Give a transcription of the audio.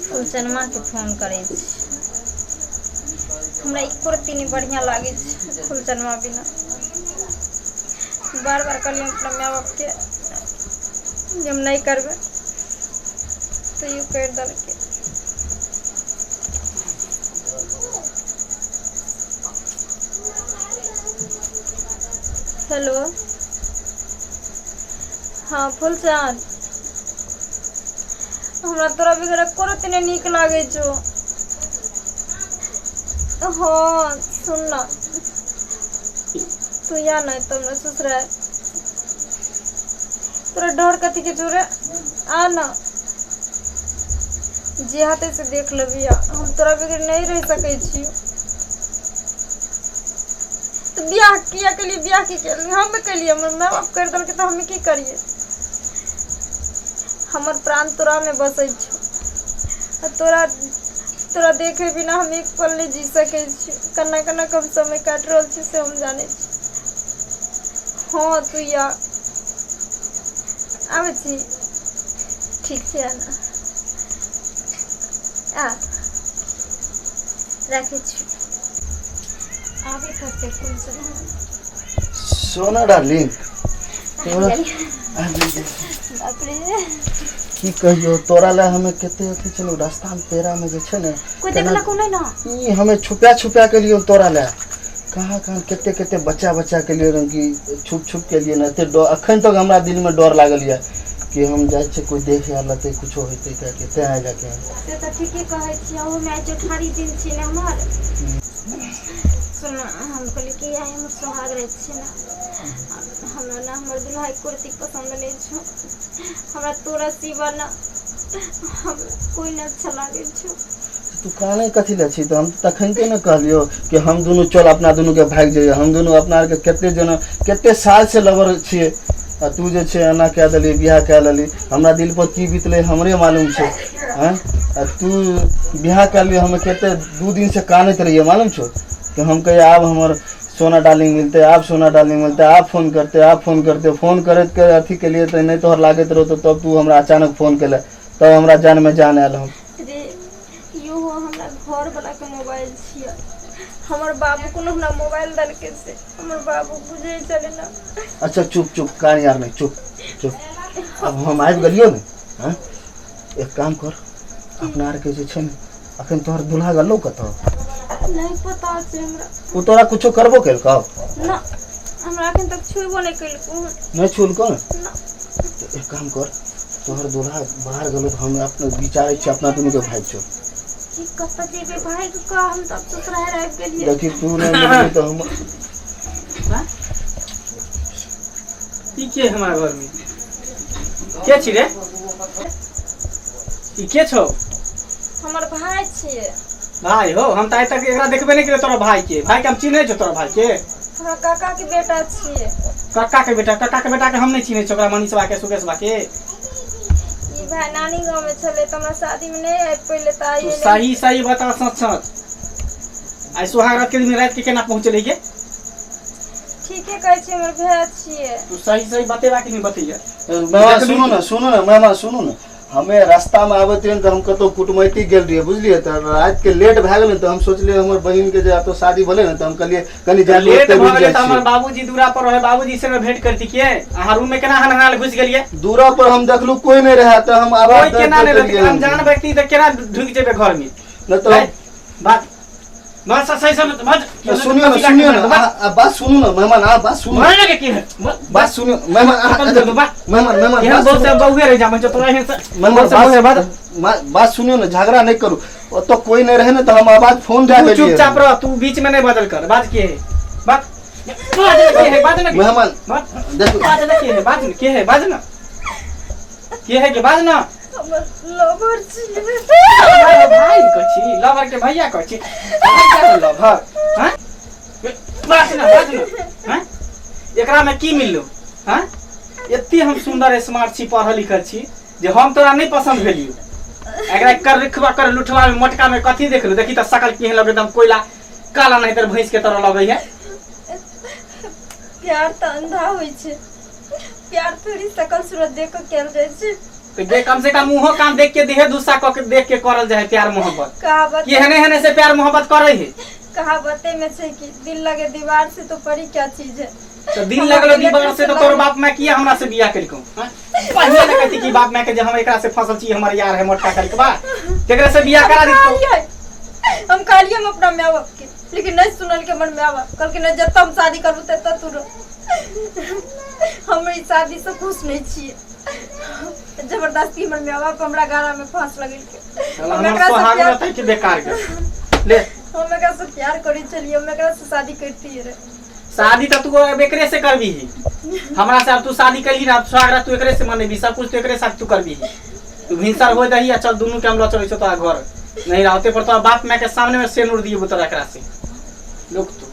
फुलचनमाके phone करै छी। हमरा एको रत्ती नहि बढ़िआँ लागै छै फुलचनमा बिना। बार बार कहलियै अपना माय बापके जे हम नहि करबै, तैयो करि देलकै। हेलो, हँ फुलचन, हमरा तोरा बगैर एको रत्ती नहि नीक लागै छौ। हँ, सुन न, तू आ ने तऽ हमरा ससुराल। तोरा डर कथीके छौ रे? आ न, जे हेतै से देख लेबही। आ हम तोरा बगैर नहि रहि सकै छियौ। तऽ बियाह किया केलियै? बियाह की केलियै? हम केलियै, हमर माय बाप करि देलकै तऽ हम की करियै? हमर प्राण तोरामे बसै छौ आ तोरा तोरा देखे बिना हम एक पल नहि जी सकै छी। केना केना कऽ हम समय काटि रहल छी से हम जानै छी। हँ, तू आ, आबै छी। ठीक छै, आ ने, आ राखै छी। आबैत होतै फूल। सोना डार्लिंग, तोरा बाप रे, की कहियो, तोरा लए हमे कते अथी छलहुँ। रास्ता मे पेरा मे जे छै ने, कोइ केना देखलको नहि ने? ई हमे छुपा छुपा के लियौ तोरा लए। कहाँ कहाँ कते कते बच्चा बच्चा के लिए कि छुप छुप के लिए ने। एते डर अखन तक हमरा दिल में डर लागल यऽ कि हम जाइ छियै, कोइ देख आयल रहतै, कुछो हेतै कह के, तें आइ जाके हम। से तऽ ठीके कहै छी। ओहोमे आइ चौठारी दिन छै ने हमर। सुन, हम कहलियै कि आइ हमर सोहाग राति छै ने। हमरा ने हमर दुल्हा एको रत्ती पसन्द नहि छौ। हमरा तोरा सिवा ने हमरा कोइ नहि अच्छा लागै छौ। तू काने कथी लए छी? तऽ हम तखनते ने कहलियौ कि हम दुनू चल, अपना दुनूके भागि जइए। हम दुनू अपना आरके कते जना कते साल से लवर छियै आ तू जे छै एना कए देली, बियाह कए लेली। हमरा दिल पर की बीतलै हमरे मालूम छै। आँय, आ तू बियाह कए लियै। हमे कते 2 दिन से कानैत रहियै, मालूम छौ? कि हम कहियै आब हमर सोना डार्लिंग मिलतै, आब सोना डार्लिंग मिलतै, आब फोन करतै, आब फोन करतै। फोन करैत के अथी केलियै तऽ नहि तोहर लागैत रहौ, तऽ तब तू हमरा अचानक फोन केले, तब हमरा जानमे जान आयल हम। रे, इहो हमरा घरवलाके मोबाइल छियै। हमर बाबू कोनो हमरा मोबाइल देलकै से हमर बाबू बुझै छलै ने। अच्छा, चुप चुप, कान यार नहीं, चुप चुप। अब हम आबि गेलियो ने। हाँ, एक काम कर, अपना आरके जे छै ने, अखन तोहर दुल्हा गेलौ कतऽ? नहि पता छै हमरा। ओ तोरा कुछो करबो केलकौ? ना, हमरा अखन तक छुएबो नहि केलको हन। नहि छुलकौ ने? ना। तऽ एक काम कर, तोहर दुल्हा बाहर गेलौ तऽ हम अपना विचारै छी अपना दुनूके भागि चल। की कतऽ जेबै भागि कऽ? हम तऽ ससुरारि आबि गेलियै। देखी, तू नहि मिलबी तऽ हम ई के हमरा घर में के छी रे? ई के छौ? हमर भाय छियै। भाई हो? हम तऽ आइ तक एकरा देखबे नहि केलियै। तोरा भाई के, भाई के हम चिन्है छौ? तोरा भाई के हमरा काका के बेटा छियै। कक्का के बेटा? कक्का के बेटा के हम नहि चिन्है छियै, ओकरा मनीषवा के, सुकेशवा के। ई भाय नानी गाँव में छलै तऽ हमरा शादी में नहि आबि पयलै तऽ तू आइए। सही सही बता, सच सच, आइ सुहाग रात के दिन रात के केना पहुँचलै के? ठीके कहै छी, हमर भाय छियै। तू सही सही बतेबा कि नहि बतैया? मामा, सुनू ने, सुनू ने मामा, सुनू ने। हमे रास्ता में आबैत रहियै तऽ हम कतहु कुटमैती गेल रहियै, बुझलियै? तऽ राति के लेट भए गेलै, तऽ हम सोचलियै हमर बहिन के जे एतऽ शादी भेलै ने, तऽ हम कहलियै कनि जाके लेट ओतै भऽ रुकि गेलै जाइ तऽ हमर छियै। बाबूजी दूरा पर रहे, बाबूजी से भेंट करती के? अहाँ रूम में केना हनहनाल घुसि गेलियै? दूरा पर हम देखलू कोई नहि रहै, तऽ हम आवाज कोई केना नहि दैत रहतै? अनजान व्यक्ति तऽ केना ढुकि जेबै घर में? नहि तऽ बात बात सही से बात। सुनियो ने, सुनियो ने, बात सुनू ने मेहमान, अहाँ बात सुनू। मारे के की है? बात सुनियो मेहमान, अहाँ मेहमान, मेहमान, एहन बात बहुत से सुनू। बहुए रह जाबै तोरा एहन से मेहमान, बहुत से बहुए बात बात। बात सुनियो ने, झगड़ा नहीं करू। ओतऽ कोई नहीं रहे ने, तऽ हम आवाज फोन दए तू देलियै। चुपचाप रह, तू बीच में नहीं बदल कर। बात के है? बात बात के है? बात ना। मेहमान, बात देखू। बात ना, के है? बात ना, के है? बाज ना, के है के? बाज ना। हमर लवर छियै। भाई कहै छी, लवर के भैया कहै छी, भैया के लवर? हैं, बाज ना, बाज ना। हैं, एकरा में की मिललो? हैं, एते हम सुंदर स्मार्ट छी, पढ़ल लिखल छी, जे हम तोरा नहीं पसंद भेलियो? एकरा कर रिखवा कर लुठवा में मोटका में कथी देखलू? देखी तऽ शकल केहन लगे, एकदम कोयला काला नहीं तर भैंस के तरह लगे है। प्यार तऽ अंधा होइ छै। प्यार थोड़ी सकल सूरत देख कऽ कयल जाइ छै। तो गे कम से कम मुँहो कान देख के देहे दुस्सा क के देख के करल जाए प्यार मोहब्बत। कहावत कि हेने हेने से प्यार मोहब्बत करे है। कहावते में छै कि दिल लगे दीवार से तो परी क्या चीज है। तो दिल हमरा लगलो दिल दीवार से तो लगे। तोर बाप माय किया हमरा से बियाह करिको? हाँ? पहिले न कहती कि बाप माय के जे हम एकरा से फसल छी, हमर यार है मोटका करिक बा, तेकरा से बियाह करा दी। कहलियै, हम कहलियै हम अपना माय बाप के, लेकिन नहीं सुनल के हमर माय बाप। कहलकै नहीं, जतऽ हम शादी करबू ततऽ तू रह। हम ई शादी से खुश नहीं छियै। जबरदस्ती हमर माय बाप हमरा गला में फांस लगेलकै। हम हमर एकरा से सोहाग प्यार रहतै कि बेकार के ले। हम एकरा से प्यार करै छलियै, हम एकरा से शादी करतियै रे। शादी तो तू अब एकरे से करबी ही, हमरा से अब तू शादी करही ना। अब सुहागरा तू एकरे से मनेबी, सब कुछ तू एकरे साथ तू करबी ही। तू भिनसर हो दही आ चल, दुनू के हम ल चलै छौ तोरा घर। नहीं रहते पर तोरा बाप माय के सामने में सेनुर दिए तोरा एकरा से लोक तू।